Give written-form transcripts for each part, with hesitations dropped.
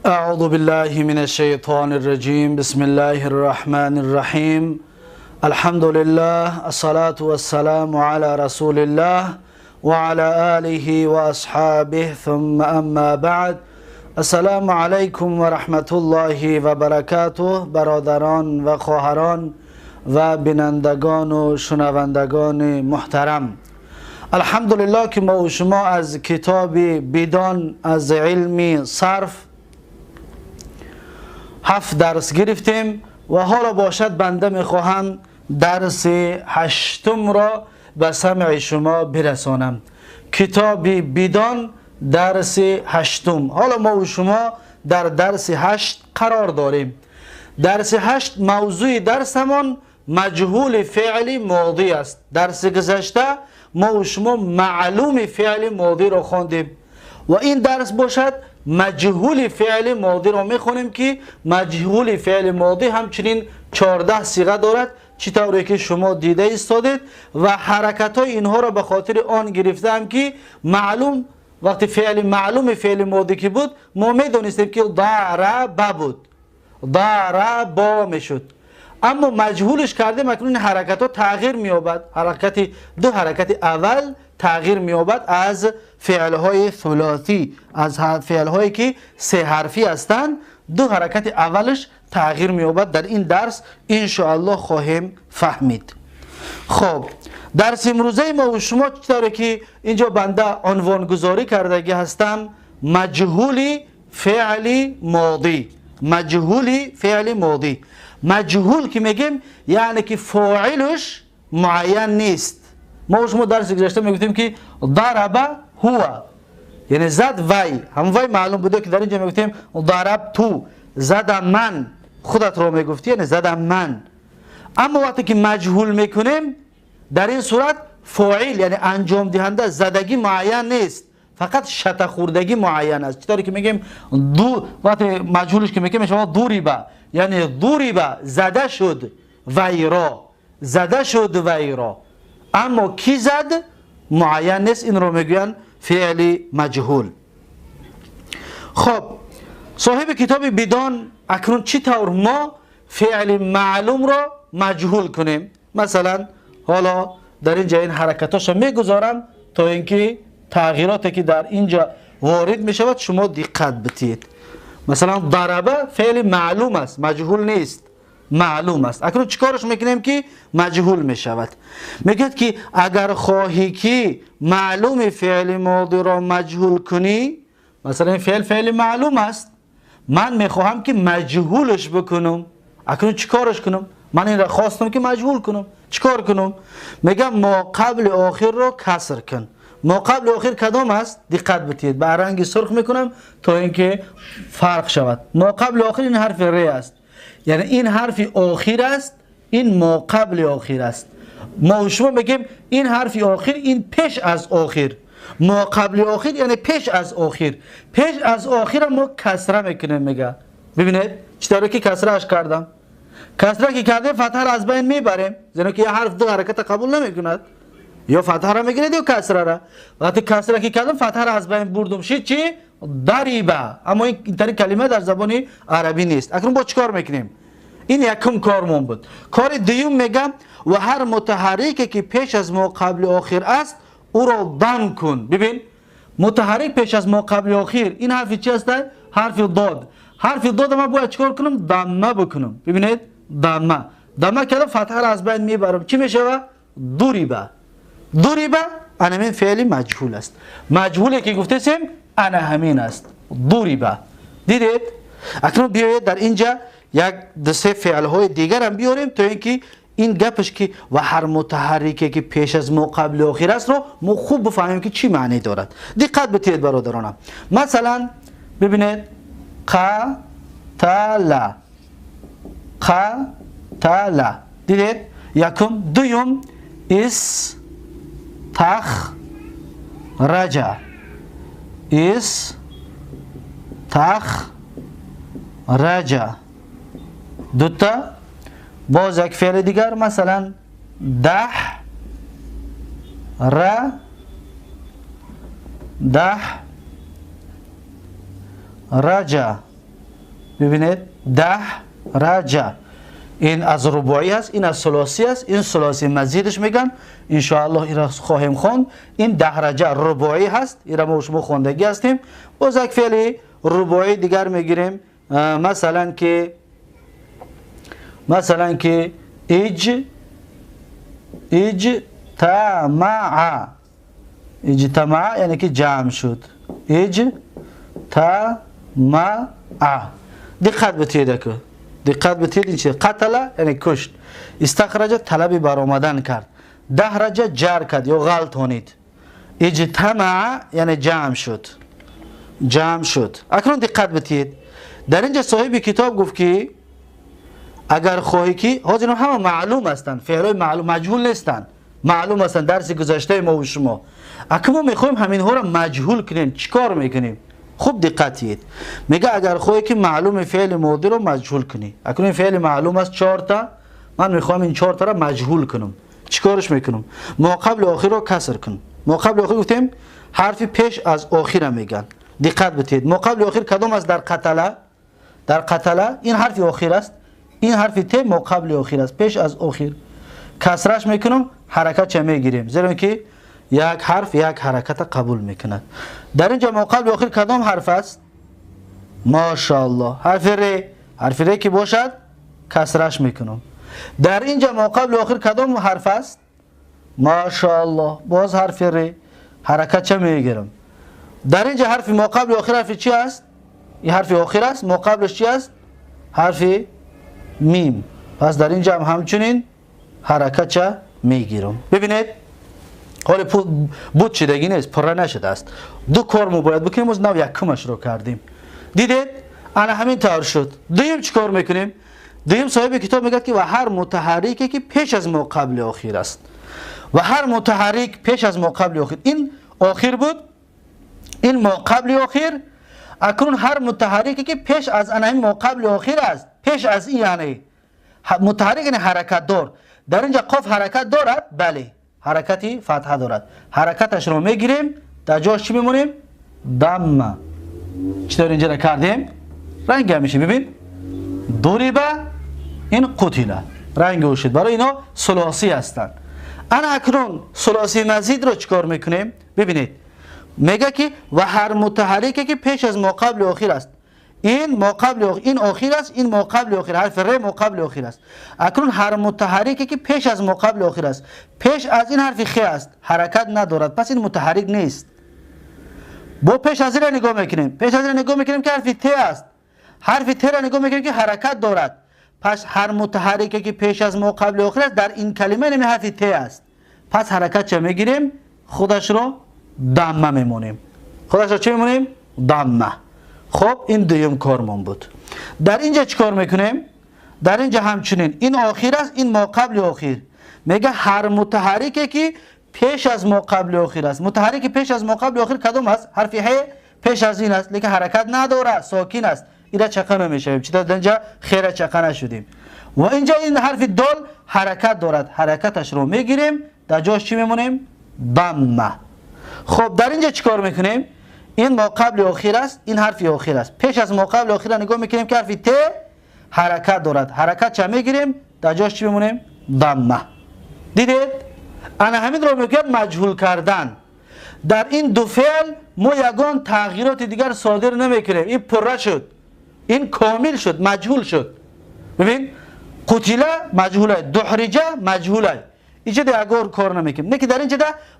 أعوذ بالله من الشيطان الرجيم. بسم الله الرحمن الرحيم. الحمد لله، الصلاة والسلام على رسول الله وعلى آله وأصحابه، ثم أما بعد. السلام علیکم و رحمت الله و برکاته. برادران و خواهران و بینندگان و شنوندگان محترم، الحمدلله که ما و شما از کتاب بیدان از علم صرف 7 درس گرفتیم و حالا باشد بنده میخواهم درس 8 را به سمع شما برسانم. کتاب بیدان درس 8. حالا ما و شما در درس 8 قرار داریم. درس 8 موضوع درسمان مجهول فعل ماضی است. درس گذشته ما و شما معلوم فعل ماضی را خواندیم و این درس باشد مجهول فعل ماضی را میخوانیم که مجهول فعل ماضی همچنین 14 صیغه دارد، چطوری که شما دیده ایستادید و حرکت های اینها را به خاطر آن گرفتم که معلوم وقتی فعل معلوم فعل ماضی که بود ما میدونستیم که ضرب بود، ضرب میشد، اما مجهولش کردیم اکنون حرکت ها تغییر مییابد. حرکت دو حرکت اول تغییر مییابد از فعل های ثلاثی، از فعل هایی که 3 حرفی هستند، دو حرکت اولش تغییر مییابد. در این درس ان شاء خواهیم فهمید. خب درس امروزه ما و شما چطوره که اینجا بنده عنوان گذاری کردگی هستم، مجهول فعل ماضی. مجهول فعل ماضی، مجهول که میگیم یعنی که فاعلش معین نیست. ما و شما درس گذشته میگفتیم که ضرب هو، یعنی زد وی، هم وی معلوم بوده که در اینجا میگفتیم ضرب تو، زدم من، خودت رو میگفتی یعنی زدم من. اما وقتی که مجهول میکنیم در این صورت فاعل یعنی انجام دهنده زدگی معین نیست، فقط شته خوردگی معین است. چطوری که میگیم دو، وقتی مجهولش که میگیم شما ضرب، یعنی ضرب زده شد ویرا، زده شد ویرا، اما کی زد معین نیست، این رو میگوین فعل مجهول. خب صاحب کتاب بیدان اکنون چی طور ما فعل معلوم را مجهول کنیم؟ مثلا حالا در اینجا این حرکتاشو میگذارم تا اینکه تغییراتی که در اینجا وارد میشود شما دقت بدید. مثلا ضربه فعل معلوم است، مجهول نیست، معلوم است. اکنون چیکارش میکنیم که مجهول میشود؟ میگه که اگر خواهی که معلوم فعل ماضی را مجهول کنی، مثلا این فعل فعل معلوم است، من میخواهم که مجهولش بکنم، اکنون چیکارش کنم؟ من این را خواستم که مجهول کنم، چیکار کنم؟ میگم ما قبل آخر را کسر کن. ما قبل آخر کدام است؟ دقت بدید، به رنگ سرخ میکنم تا اینکه فرق شود. ما قبل آخر این حرف ر است، یعنی این حرف آخر است، این ما قبل آخر است. ما شما میگیم این حرف آخر، این پیش از آخر. ما قبل آخر یعنی پیش از آخر، پیش از آخر ما کسره میکنیم. میگه ببینید چطوری که کسره اش کردم، کسره که کردیم فتحه را از بین میبریم، زیرا که یه حرف دو حرکت قبول نمیکند، یا فتحه را میگیرید یا کسره را. وقتی کسره که کردم فتحه را از بین بردم، شد چی؟ ضربه. اما این طریق کلمه در زبان عربی نیست. اکنون با چیکار میکنیم؟ این یکم کارمون بود. کار دوم میگم و هر متحرکی که پیش از ما قبل آخر است او را ضم کن. ببین متحرک پیش از ما قبل آخر، این حرف چی است؟ حرف ضاد. حرف ضاد ما باید چیکار کنم؟ ضمه بکنم. ببینید ضمه، ضمه کردم فتحه را از بین میبرم، چی میشه؟ ضربه. ضربه انا من فعل مجهول است. مجهولی که گفتیم انا همین است، ضربه. دیدید؟ اکنون بیایید در اینجا یک دو سه فعل های دیگر هم بیاریم تا اینکه این گپش که و هر متحرکی که پیش از ما قبل آخر است رو ما خوب بفهمیم که چی معنی دارد. دقت بدید برادرانم. مثلا ببینید قتل، قتل، دیدید؟ یکم. دوم اس تخ رجا، اس تخ رجا، دوتا. باز یک فعل دیگر مثلا ده ر، ده رجا. ببینید ده رجه، این از رباعی است، این از ثلاثی است، این ثلاثی مزیدش میگن. ان شاء الله این را خواهیم خواند. این دهرجه رباعی هست، این را ما شما خواندگی هستیم. باز یک فعل رباعی دیگر میگیریم، مثلا که اجتمع، اجتمع یعنی که جمع شد، اجتمع. دقت بتید که دقت بتید این چیه؟ قتل یعنی کشت، استخرج طلب برآمدن کرد، دهرجه جر کرد یا غلطانید، اجتمع یعنی جمع شد، جمع شد. اکنون دقت بتید در اینجا صاحب کتاب گفت که اگر خواهی که حاضر همه معلوم هستند، فعلای معلوم مجهول نیستند، معلوم هستند درس گذشته ما و شما. اکنون ما میخوایم همین ها را مجهول کنیم، چیکار میکنیم؟ خوب دقت دید. میگه اگر خواهی که معلوم فعل ماضی رو مجهول کنی، اکنون فعل معلوم است 4 تا، من میخوام این 4 تا را مجهول کنم، چیکارش میکنم؟ ما قبل آخر رو کسر کن. ما قبل آخر گفتیم حرف پیش از آخر میگن. دقت بدید ما قبل آخر کدام است؟ در قتله، در قتله این حرف آخر است، این حرف ت ما قبل آخر است، پیش از آخر کسرش میکنم، حرکت چه میگیریم؟ زیرا که یک حرف یک حرکت قبول میکند. در اینجا ما قبل آخر کدام حرف است؟ ماشاءالله حرف ر، حرف ر که باشد کسرش میکنم. در اینجا ما قبل آخر کدام حرف است؟ ماشاءالله باز حرف ر، حرکت چه میگیرم. در اینجا حرف ما قبل آخر حرف چی است؟ این حرف آخر است، ما قبلش چی است؟ حرف میم. پس در اینجا هم همچنین حرکت چه میگیرم. ببینید حالا بود شدگی نیست، پره نشده است. دو کار ما باید بکنیم، از نو یکمش رو کردیم. دیدید؟ انا همین طور شد. دویم چیکار میکنیم؟ دویم صاحب کتاب میگه که و هر متحرکی که پیش از ما قبل آخر است، و هر متحرک پیش از ما قبل آخر، این آخر بود، این ما قبل آخر. اکنون هر متحرکی که پیش از این ما قبل آخر است، پیش از این یعنی متحرک یعنی حرکت دار. در اینجا قاف حرکت دارد؟ بله، حرکتی فتحه دارد. حرکتش رو میگیریم، در جاش چی میمونیم؟ ضمه. چطور اینجا را کردیم؟ رنگ هم میشه. ببین ضرب این قتله رنگ او شد. برای اینا ثلاثی هستند. انا اکنون ثلاثی مزید رو چیکار میکنیم؟ ببینید میگه که و هر متحرکی که پیش از ما قبل آخر است، این ما قبل آخر، این آخر است، این ما قبل آخر، حرف ر ما قبل آخر است. اکنون هر متحرکی که پیش از ما قبل آخر است، پیش از این حرف خ است، حرکت ندارد، پس این متحرک نیست. با پیش از این نگاه میکنیم، پیش از این نگاه میکنیم که حرف ت است، حرف ت را نگاه میکنیم که حرکت دارد. پس هر متحرکی که پیش از ما قبل آخر است در این کلمه نمی حرف ت است، پس حرکت چه میگیریم؟ خودش رو ضمه میمونیم. خودش رو چه میمونیم؟ ضمه. خب این دویم کارمون بود. در اینجا چیکار میکنیم؟ در اینجا همچنین این آخر است، این ما قبل آخر. میگه هر متحرکی که پیش از ما قبل آخر است، متحرک پیش از ما قبل آخر کدام است؟ حرف ه پیش از این است، لیکن حرکت نداره، ساکن است، اینا چقه نمیشیم. چطور در اینجا خیر چقه نشدیم. و اینجا این حرف دال حرکت دارد، حرکتش رو میگیریم، در جاش چی میمونیم؟ ضمه. خب در اینجا چیکار میکنیم؟ این ما قبل آخر است، این حرف آخر است، پیش از ما قبل آخر نگاه میکنیم که حرف ت حرکت دارد، حرکت چه میگیریم؟ در جاش چی میمونیم؟ ضمه. دیدید؟ انا همین رو میگم مجهول کردن. در این دو فعل ما یگان تغییرات دیگر صادر نمیکنیم. این پره شد، این کامل شد، مجهول شد. ببین قتله مجهوله، دحرجه مجهوله، اینجا دیگر کار نمیکنیم. نه که در اینجا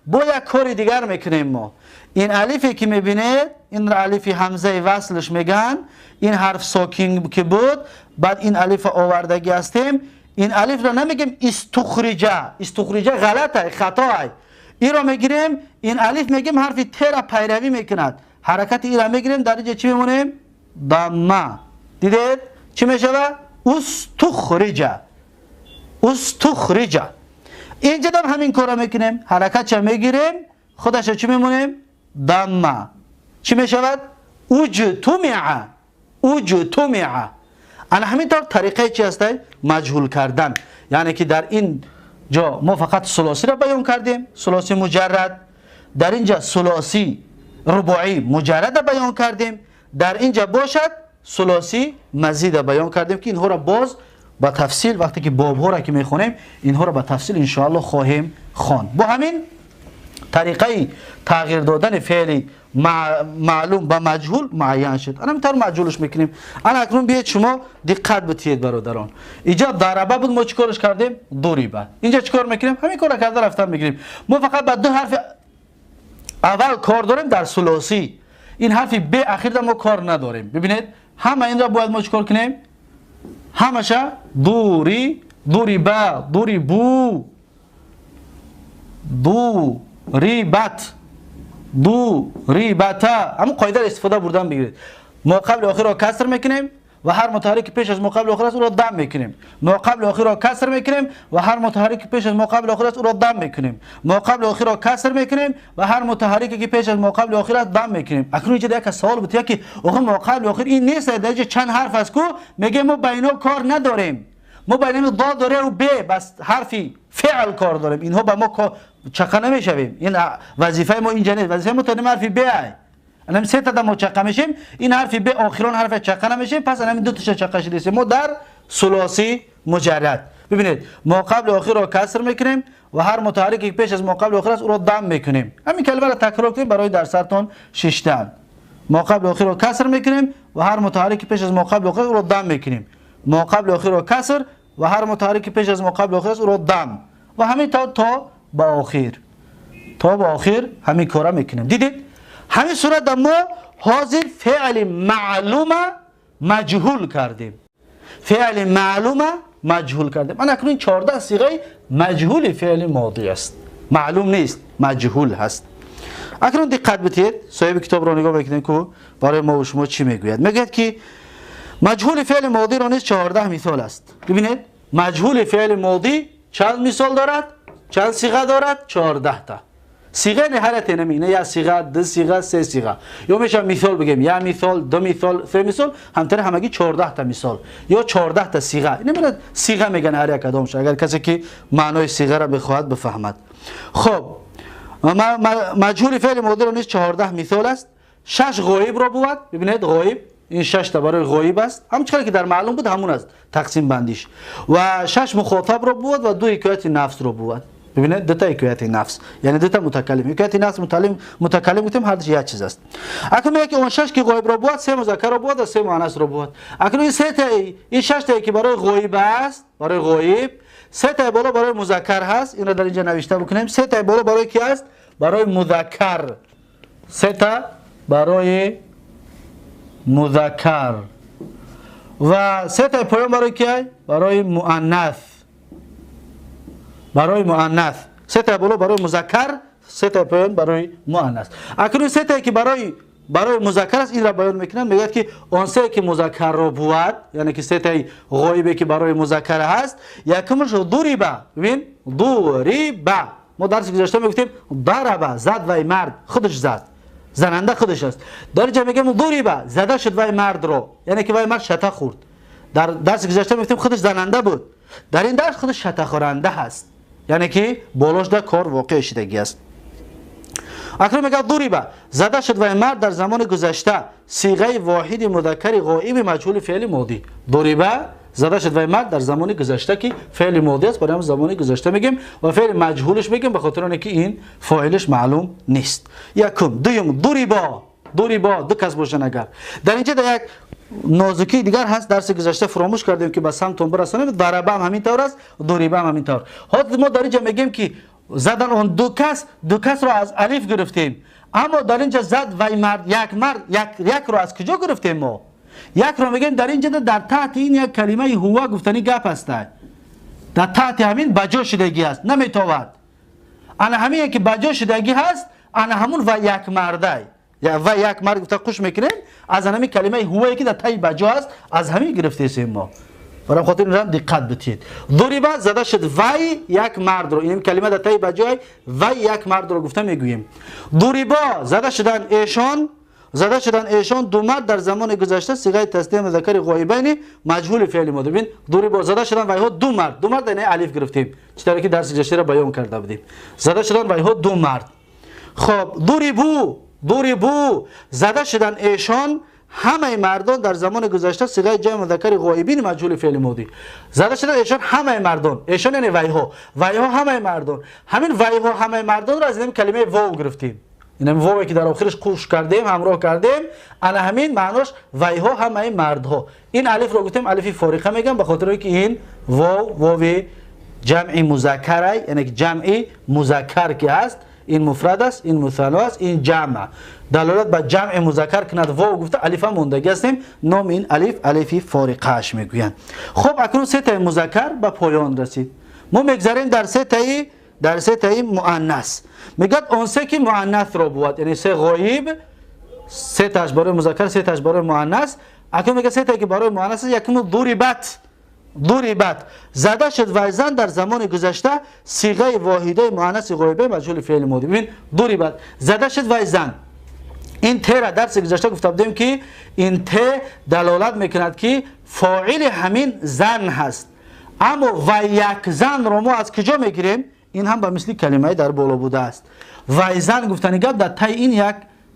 با یک کار دیگر میکنیم ما. این الفی که میبینید، این الف همزه وصلش میگن، این حرف ساکن که بود، بعد این الف آوردگی هستیم. این الف را نمیگیم استخرجه، استخرجه غلطه، خطاه. این را میگیریم، این الف میگیم حرف ت را پیروی میکند، حرکت این را میگیریم، در اینجا چی میمونیم؟ ضمه. دیدید چی میشوه؟ استخرجه، استخرجه. اینجا هم همین کارا میکنیم، حرکت چه میگیریم، خودش چی میمونیم؟ ضمه. چی میشود؟ اجتمع، اجتمع. انا همین طور طریقه چی هست؟ مجهول کردن. یعنی که در این جا ما فقط ثلاثی را بیان کردیم، ثلاثی مجرد. در اینجا ثلاثی رباعی مجرد را بیان کردیم. در اینجا باشد ثلاثی مزید بیان کردیم که اینها را باز با تفصیل وقتی که باب‌ها را که میخونیم اینها را با تفصیل ان شاء الله خواهیم خواند. با همین طریقه تغییر دادن فعل معلوم به مجهول معین شد. الان طور مجهولش میکنیم. الان اکنون بیاید شما دقت بتید برادران. اینجا ضربه بود، ما چیکارش کردیم؟ ضربه. اینجا چیکار میکنیم؟ همین کارو کرده رفتن میگیریم. ما فقط با دو حرف اول کار داریم در ثلاثی. این حرف ب اخیر در ما کار نداریم. ببینید همه این را باید ما چیکار کنیم؟ همشه دوری، ضربه، ضربو، ضربت، ضربتا. همون قاعده را استفاده بردن بگیرید. ما قبل آخر را کسر میکنیم و هر متحرک پیش از ما قبل آخر است او را دم میکنیم. ما قبل آخر را کسر میکنیم و هر متحرک پیش از ما قبل آخر است او را دم میکنیم. ما قبل آخر را کسر میکنیم و هر متحرکی که پیش از ما قبل آخر است دم میکنیم. اکنون اینجا یک سوال بود که آخه ما قبل آخر این نیست، در اینجا چند حرف است کو میگه ما با اینا کار نداریم. ما با اینا دا داره و ب بس حرفی فعل کار داریم. اینها با ما چقه نمیشویم. این وظیفه ما اینجا نیست. وظیفه ما تا حرف ب الان سه تا ما چقه میشیم، این حرف ب آخران حرف چقه نمیشیم، پس الان دو تا چقه شده ما در ثلاثی مجرد. ببینید ما قبل آخر را کسر میکنیم و هر متحرکی که پیش از ما قبل آخر است او را دم میکنیم. همین کلمه را تکرار کنیم برای در سرتون ششتن. ما قبل آخر را کسر میکنیم و هر متحرکی پیش از ما قبل آخر او را دم میکنیم. ما قبل آخر را کسر و هر متحرکی پیش از ما قبل آخر است او را دم و همین تا به آخر، تا به آخر همین کارا میکنیم. دیدید همین صورت ما حاضر فعل معلوم مجهول کردیم. فعل معلوم مجهول کردیم. من اکنون 14 صیغه مجهول فعل ماضی است، معلوم نیست، مجهول هست. اکنون دقت بدهید، صاحب کتاب را نگاه بکنید که برای ما و شما چی میگوید. میگوید که مجهول فعل ماضی را نیز 14 مثال است. ببینید مجهول فعل ماضی چند مثال دارد؟ چند صیغه دارد؟ 14 تا صیغه. نهایت نمینه یا صیغه، دو صیغه، سه صیغه، یا میشه مثال بگیم یا مثال، دو مثال، سه مثال، همتر همگی 14 تا مثال یا 14 تا صیغه. اینو صیغه میگن هر یک کدامش، اگر کسی که معنای صیغه را بخواهد بفهمد. خب مجهول فعل ماضی را نیز 14 مثال است. 6 غایب را بود. ببینید غایب، این 6 تا برای غایب است، هم چیزی که در معلوم بود همون است تقسیم بندیش. و 6 مخاطب را بود و 2 حکایت نفس را بود. ببینید دو تا حکایت نفس، یعنی دو تا متکلم. حکایت نفس متکلم گفتیم هر دو یک چیز است. اکنون میگه که اون 6 که غایب را بود، 3 مذکر را بود و 3 مؤنث را بود. اکنون این سه تا، این 6 تا که برای غایب است، برای غایب، 3 تا بالا برای مذکر هست. این را در اینجا نوشته بکنیم. 3 تا بالا برای کی است؟ برای مذکر. 3 تا برای مذکر و 3 تا پایان برای کی؟ برای مؤنث. برای مؤنث 3 تا بالا برای مذکر، 3 تا پایان برای مؤنث. اکنون 3 تا که برای مذکر است این را بیان میکنن. میگه که آن سه که مذکر را بود، یعنی که 3 تا غایبه که برای مذکر هست، یکمش ضربه. ببین ضربه، ما درس گذشته میگفتیم ضربه، زد وای مرد، خودش زد، زننده خودش است. در اینجا میگیم ضربه، زده شد وای مرد رو، یعنی که وای مرد شته خورد. در درس گذشته میگفتیم خودش زننده بود، در این درس خودش شته خورنده هست، یعنی که بالاش در کار واقع شدگی است. اکنون میگه ضربه، زده شد وای مرد در زمان گذشته، صیغه واحد مذکر غائب مجهول فعل ماضی. ضربه زده شد وای مرد در زمان گذشته که فعل ماضی است، برای هم زمان گذشته میگیم و فعل مجهولش میگیم به خاطر اینکه این فاعلش معلوم نیست. یکم. دوم ضربا، ضربا دو کس باشن. اگر در اینجا در یک نازکی دیگر هست، درس گذشته فراموش کردیم که به سمتون برسانیم. ضربه هم همین طور است، ضربه هم همین طور. حالا ما در اینجا میگیم که زدن آن دو کس، دو کس رو از الف گرفتیم، اما در اینجا زد وای مرد، یک مرد، یک رو از کجا گرفتیم ما؟ یک رو میگیم در اینجا در تحت این یک کلمه هو گفتنی گپ است، در تحت همین بجا شدگی است، نمیتواند. انا همین که بجا شدگی هست، انا همون و یک مرده و یک مرد گفته خوش میکنیم از همین کلمه هوایی که در تای بجا است، از همین گرفته ما. برای خاطر این دقت بدید. ضربه زده شد وای یک مرد رو، این کلمه در تای بجای وای یک مرد رو گفته میگوییم. ضربه زده شدن ایشان، زده شدن ایشان دو مرد در زمان گذشته، صیغه تثنیه مذکر غایبین مجهول فعل ماضی. ببین ضربه زده شدن وایها دو مرد، دو مرد یعنی الف گرفتیم، چطوری که درس گذشته را بیان کرده بودیم. زده شدن وایها دو مرد. خب ضربو، ضربو زده شدن ایشان همه مردان در زمان گذشته صیغه جمع مذکر غایبین مجهول فعل ماضی. زده شدن ایشان همه مردان، ایشان یعنی ویها، ویها همه مردان. همین ویها همه مردان رو از این کلمه واو گرفتیم. این واوی که در آخرش قوش کردیم، همراه کردیم، انا همین معناش ویها همه مردها. این الف رو گفتیم الف فارقه میگم به خاطر اینکه این واو واو جمع مذکره، یعنی جمع مذکر که هست، این مفرد است، این مثنا است، این جمع. دلالت بر جمع مذکر کند واو گفته الف هم موندگی هستیم، نام این الف الف فارقهش میگویند. خب اکنون سه تای مذکر به پایان رسید. ما میگذریم در سه تای مؤنث. میگد اون سه که مؤنث رو بود، یعنی سه غایب، سه تاش برای مذکر، سه تاش برای مؤنث. اکنون میگه سه تایی که برای مؤنث، یکم ضربت، ضربت زده شد و زن در زمان گذشته صیغه واحده مؤنث غایبه مجهول فعل ماضی. ببین ضربت زده شد و زن، این ت را درس گذشته گفته بودیم که این ت دلالت میکند که فاعل همین زن هست، اما و یک زن رو ما از کجا میگیریم؟ این هم به مثل کلمه در بالا بوده است. و زن گفتنی گپ در تای این یک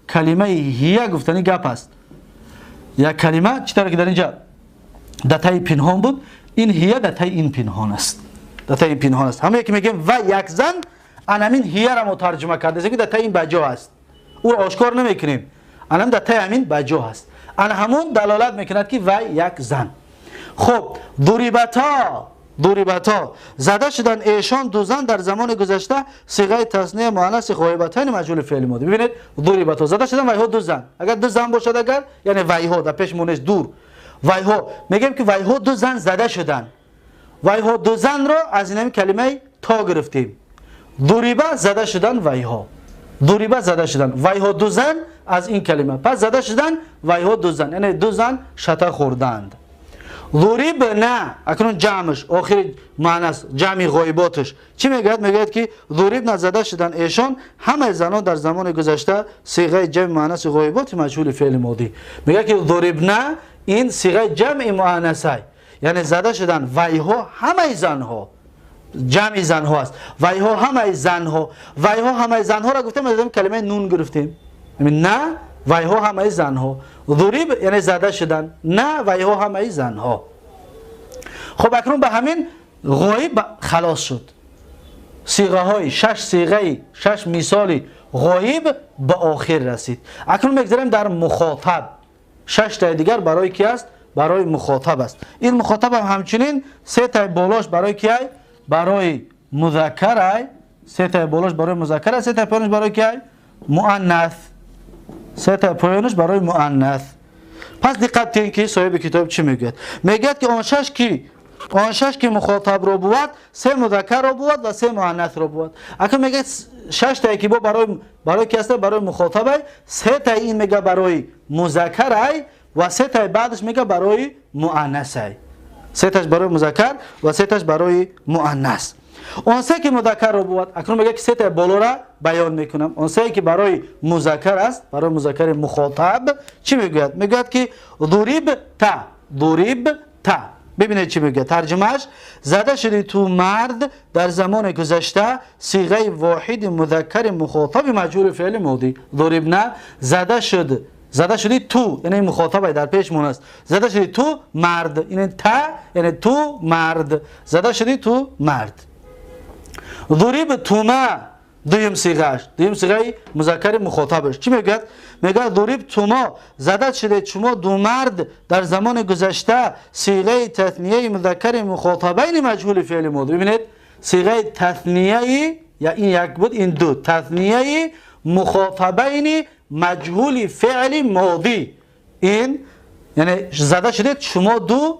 کلمه هیه گفتنی گپ است. یک کلمه چطور که در اینجا در تای پنهان بود، این هیه در تای این پنهان است. در تای این پنهان است. همه که میگیم و یک زن، انامین هیه را ما ترجمه کرده که در تای این بجا است. او را آشکار نمیکنیم. الان در تای همین بجا هست. ان همون دلالت میکند که و یک زن. خب ضربتا، ضربتا زده شدن ایشان دو زن در زمان گذشته صیغه تثنیه مؤنث غایبتین مجهول فعل ماضی. ببینید ضربتا زده شدن ویها دو زن. اگر دو زن باشد، اگر یعنی ویها در پیش مونش دور، ویها میگیم که ویها دو زن زده شدن. ویها دو زن رو از این کلمه تا گرفتیم. ضربه زده شدن ویها، ضربه زده شدن ویها دو زن از این کلمه. پس زده شدن ویها دو زن، یعنی دو زن شته خوردند. ضرب نه، اکنون جمعش آخر معناست، جمع غایباتش چی میگوید؟ میگوید که ضرب نه زده شدن ایشان همه زنان در زمان گذشته صیغه جمع مؤنث غایبات مجهول فعل ماضی. میگه که ضرب نه این صیغه جمع مؤنثه، یعنی زده شدن ویها همه زنها، جمع زنها است. ویها همه زنها، ویها همه زنها را گفتیم از کلمه نون گرفتیم، یعنی نه ویها همه زنها. ضرب یعنی زده شدن، نه ویها همه زنها. خب اکنون به همین غایب خلاص شد. صیغه های شش صیغه، شش مثال غایب به آخر رسید. اکنون میگذریم در مخاطب. شش تا دیگر برای کی است؟ برای مخاطب است. این مخاطب هم همچنین سه تا بالاش برای کی؟ برای مذکر. سه تا بالاش برای مذکر، سه تا پایینش برای کی؟ مؤنث. سه تا پایینش برای مؤنث. پس دقت کنید که صاحب کتاب چی میگوید؟ میگوید که آن شش که مخاطب رو بود، سه مذکر رو بود و سه مؤنث رو بود. اکنون میگه شش تا که با برای کی است؟ برای مخاطب. سه تا این میگه برای مذکر و سه تا بعدش میگه برای مؤنث. سه تاش برای مذکر و سه تاش برای مؤنث. آن سه که مذکر رو بود، اکنون میگه که سه تا بالا را بیان میکنم. آن سه که برای مذکر است، برای مذکر مخاطب چی میگوید؟ میگوید که ضرب تا، ضرب تا. ببینید چی میگه ترجمهش: زده شدی تو مرد در زمان گذشته صیغه واحد مذکر مخاطب مجهول فعل ماضی. ضرب نه، زده شد، زده شدی تو، یعنی مخاطب در پیش مون است. زده شدی تو مرد، یعنی تا، یعنی تو مرد، زده شدی تو مرد. ضرب توما دویم صیغهش، دویم صیغه مذکر مخاطبش چی میگه؟ میگه ضرب توما زده شده شما دو مرد در زمان گذشته صیغه تثنیه مذکر مخاطبین مجهول فعل ماضی. ببینید صیغه تثنیه، یا این یک بود این دو، تثنیه مخاطبین مجهول فعل ماضی. این یعنی زده شده شما دو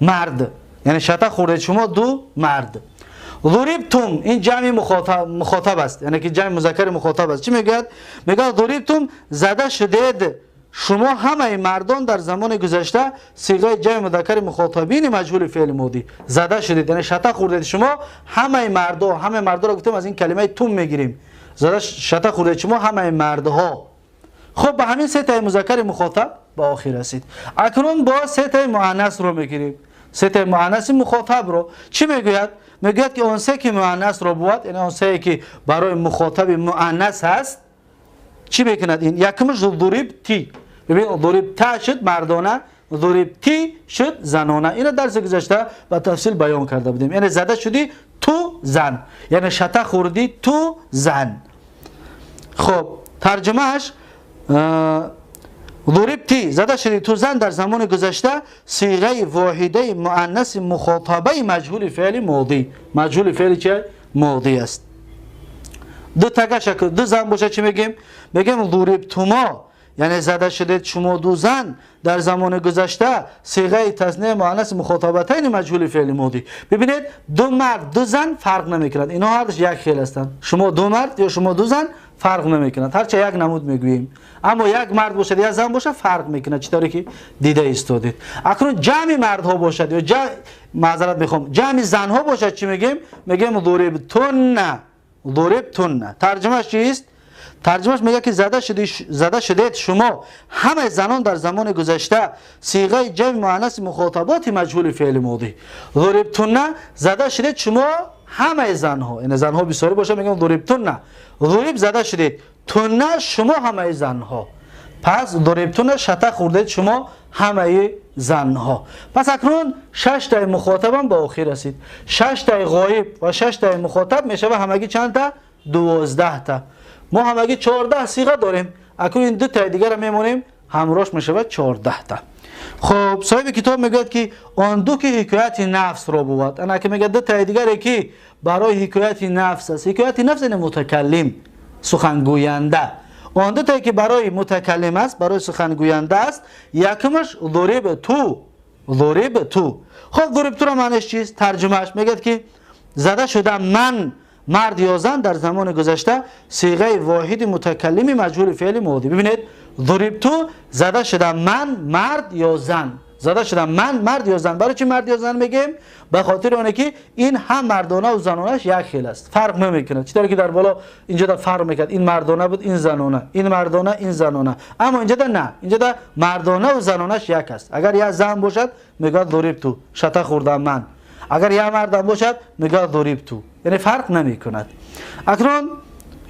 مرد، یعنی شتا خورده شما دو مرد. ضربتم این جمع مخاطب است، یعنی که جمع مذکر مخاطب است. چی میگه؟ میگه ضربتم زده شدید شما همه مردان در زمان گذشته صیغه جمع مذکر مخاطبین مجهول فعل ماضی. زده شدید یعنی شتا خوردید شما همه مردا، همه مردا را گفتیم از این کلمه تم میگیریم. زده شتا خورده شما همه مردها. خب به همین سه تا مذکر مخاطب به آخر رسید. اکنون با سه تا مؤنث رو میگیریم. سه تا مؤنث مخاطب رو چی میگوید؟ میگوید که آن سه که مؤنث رو بود، یعنی آن سه که برای مخاطب مؤنث هست، چی میکند؟ این یکمش ضرب تی. ببین ضربت شد مردانه، ضربتی شد زنانه. اینو درس گذشته با تفصیل بیان کرده بودیم. یعنی زده شدی تو زن، یعنی شته خوردی تو زن. خب ترجمهش ضربتی زده شدی تو زن در زمان گذشته، صیغه واحده مؤنث مخاطبه مجهول فعل ماضی. مجهول فعل چه؟ ماضی است. دو تگه شکل دو زن باشه چی میگیم؟ میگیم ضربتما، یعنی زده شده شما دو زن در زمان گذشته، صیغه تثنیه مؤنث مخاطبتین مجهول فعل ماضی. ببینید دو مرد دو زن فرق نمیکنند، اینا هر دوش یک خیل هستند. شما دو مرد یا شما دو زن فرق نمیکنند، هرچه یک نمود میگوییم. اما یک مرد باشد یا زن باشد فرق میکند، چطوری که دیده ایستادید. اکنون جمع مردها باشد یا جمع، معذرت میخوام، جمع زنها باشد چی میگیم؟ میگیم ضربتن. ضربتن ترجمهش چیست؟ ترجمهش میگه که زده شدید شما همه زنان در زمان گذشته، صیغه جمع مؤنث مخاطبات مجهول فعل ماضی. ضربتن زده شدید شما همه زنها، یعنی زنها بسیاری باشه میگم ضربتن. ضرب زده شدید، تن شما همه زنها. پس ضربتن شته خوردید شما همه زنها. پس اکنون 6 تا مخاطبم به آخر رسید. 6 تا غایب و 6 تا مخاطب میشه و همگی چند تا؟ 12 تا. ما همگی 14 صیغه داریم. اکنون این دو تا دیگر رو میمونیم همراهش میشه 14 تا. خب صاحب کتاب میگوید که آن دو که حکایت نفس را بود. انا که میگه دو تا دیگر که برای حکایت نفس است. حکایت نفس یعنی متکلم، سخنگوینده. آن دو تا که برای متکلم است، برای سخنگوینده است، یکمش ضرب تو. ضرب تو. خب ضرب تو را معنیش چیست؟ ترجمهش میگه که زده شده من، مرد یا زن در زمان گذشته، صیغه واحد متکلم مجهول فعل ماضی. ببینید ضربتو زده شده من، مرد یا زن. زده شده من، مرد یا زن. برای چی مرد یا زن میگیم؟ به خاطر اونه که این هم مردانه و زنانهش یک خیل است، فرق نمیکنه. چطوری که در بالا اینجا در فرق میکرد، این مردانه بود این زنانه، این مردانه این زنانه، اما اینجا در نه، اینجا در مردانه و زنانهش یک است. اگر یک زن باشد میگه ضربتو شته خوردم من، اگر یک مردم باشد میگه ضربتو، یعنی فرق نمی کند. اکنون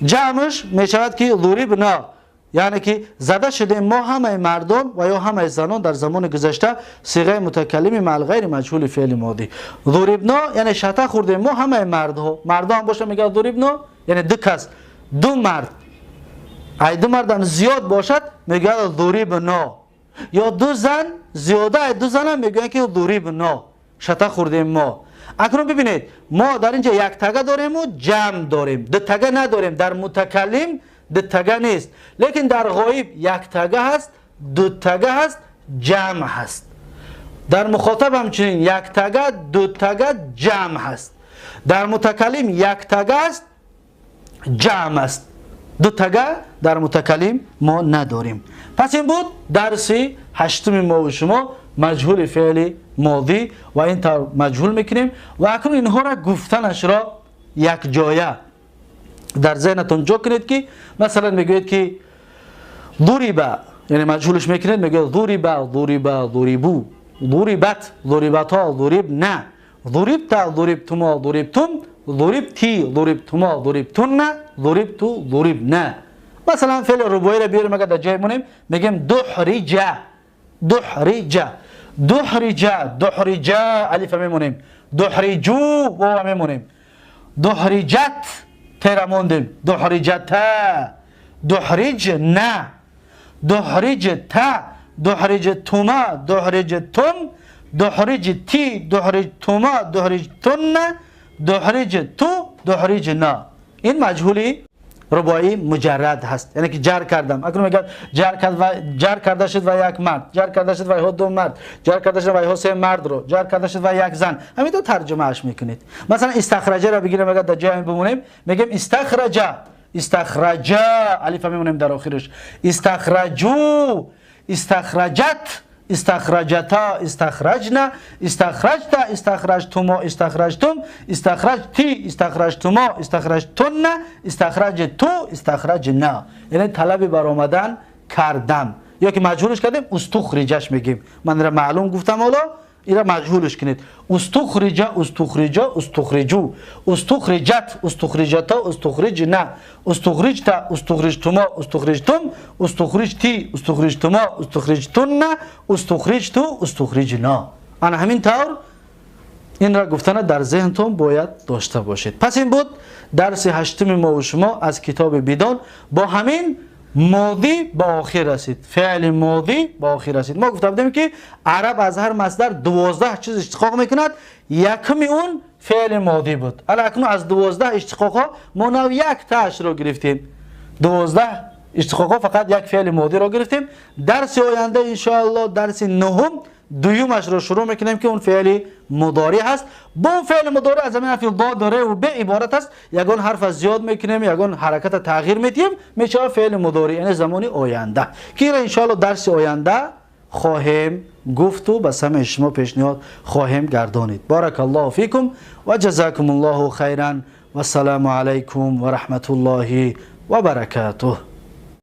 جمعش می شود که ضربنا، یعنی که زده شده ما همه مردم و یا همه زنان در زمان گذشته، صیغه متکلم مع غیر مجهول فعل ماضی. ضربنا یعنی شته خورده ما همه مردها، مردم هم باشه میگه ضربنا، یعنی دو کس، دو مرد، ای دو مردم زیاد باشد میگه ضربنا، یا دو زن زیاده، ای دو زن هم میگن که ضربنا، شته خورده ما. اکنون ببینید ما در اینجا یک تگه داریم و جمع داریم، دو تگه نداریم. در متکلم دو تگه نیست، لیکن در غایب یک تگه هست، دو تگه هست، جمع هست. در مخاطب همچنین یک تگه، دو تگه، جمع هست. در متکلم یک تگه است، جمع است، دو تگه در متکلم ما نداریم. پس این بود درس هشتم ما و شما، مجهول فعل ماضی و این طور مجهول میکنیم. و اکنون اینها را گفتنش را یک جایه در ذهنتون جا کنید که مثلا میگوید که ضرب، یعنی مجهولش میکنید، میگه ضرب، ضرب، ضربو، ضربت، ضربتا، ضربنا، ضربت، ضربتما، ضربتم، ضربتی، ضربتما، ضربتن، ضربت، ضربنا. مثلا فعل رباعی را بیاریم اگر در جای مونیم میگیم دحرج، دحرج، دحرج، دحرج، الف میمونیم، دحرجو واو میمونیم، دحرجت تیره موندیم، دحرجتا، دحرجنا، دحرجتا، دحرجتما، دحرجتم، دحرجتی، دحرجتما، دحرجتن، دحرجتو، دحرجنا. این مجهولی رباعی مجرد هست، یعنی که جر کردم. اکنون میگه جر کرد و جر کرده شد و یک مرد، جر کرده شد و دو مرد، جر کرده شد و سه مرد رو، جر کرده شد و یک زن. همینطور ترجمه اش میکنید. مثلا استخرجه را بگیریم، اگر در جای بمونیم میگیم استخرجه، استخرجه، الف میمونیم در آخرش، استخرجو، استخرجت، استخرجتا، استخرجنا، استخرجت، استخرجتما، استخرجتم، استخرجتی، استخرجتما، استخرجتن، استخرجتو، استخرجنا. یعنی طلب برآمدن کردم، یا که مجهولش کردیم استخرجش میگیم. من را معلوم گفتم حالا، ира маҷҳулш кунед. Устухриҷа, устухриҷа, устухриҷу, устухриҷат, устухриҷата, устухриҷна, устухриҷта, устухриҷтумо, устухриҷтум, устухриҷти, устухриҷтумо, устухриҷтунна, устухриҷту, устухриҷна. Ана ҳамин тавр инро гуфтана дар зеҳнтон бояд дошта бошед. Пас ин буд дарси ҳаштуми мо ва шумо аз китоби Бидон. Бо ҳамин модӣ ба охир расид, феъли модӣ ба охир расид. Мо гуфта будем, ки араб аз ҳар масдар 12 чиз иштиқоқ мекунад, якуми он феъли модӣ буд. Ала акнун аз 12 иштиқоқҳо мо нав яктаашро гирифтем. 12 иштиқоқҳо фақат як феъли модиро гирифтем. Дарси оянда, иншоалло, дарси нуҳум, дуюмашро шурӯъ мекунем, ки он феъли мудорӣ ҳаст. Бо он феъли мудорӣ аз ҳамин ҳарфи дод, ре ва б иборат аст. Ягон ҳарфа зиёд мекунем, ягон ҳараката тағйир медиҳем, мешавад феъли мудорӣ, яъне замони оянда, ки инро, иншоалло, дарси оянда хоҳем гуфту ба самъи шумо пешниҳод хоҳем гардонид. Баракаллоҳу фикум ва ҷазакум аллоҳу хайран. Вассалому алайкум ва раҳматуллоҳи ва баракатуҳ.